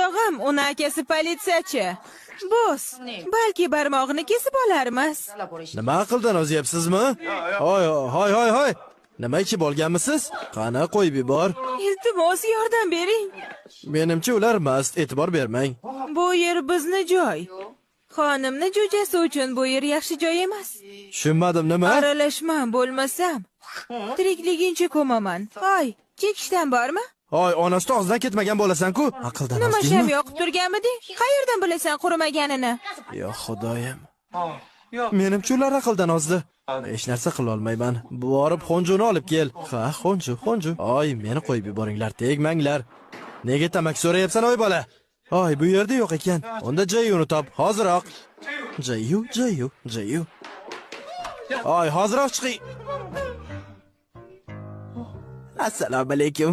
O'rtog'im, uni akasi politsiyachi. Bos, balki barmog'ini kesib olarmiz. Nima aqldan ozyapsizmi? Hoy, hoy, hoy, hoy. Nima ichib olganmisiz? Qani, qo'yib yubor. Iltimos, yordam bering. Menimcha ular mast, e'tibor bermang. Bu yer bizni joy. Xonimni jo'jasi uchun bu yer yaxshi joy emas. Tushunmadim nima? Aralashma, bo'lmasam tirikligincha ko'maman. Hoy, chekishdan bormi? Hoy, onasi og'zidan ketmagan bo'lasan-ku. Aqldan Nima sham ozdingmi? yoqib turganmiding? Qayerdan bilasan qurimaganini? Yo xudoyim. Menimcha ular aqldan ozdi. Hech narsa qila olmayman. Borib Xonjuni olib kel. Ha, Xonju, Xonju. Oy, meni qo'yib yuboringlar, tegmanglar. Nega tamaki so'rayapsan, oy bola? Oy, bu yerda yo'q ekan. Unda Jayuni top, hoziroq. Jayu, Jayu, Jayu. Oy, hoziroq chiqing. Assalomu alaykum.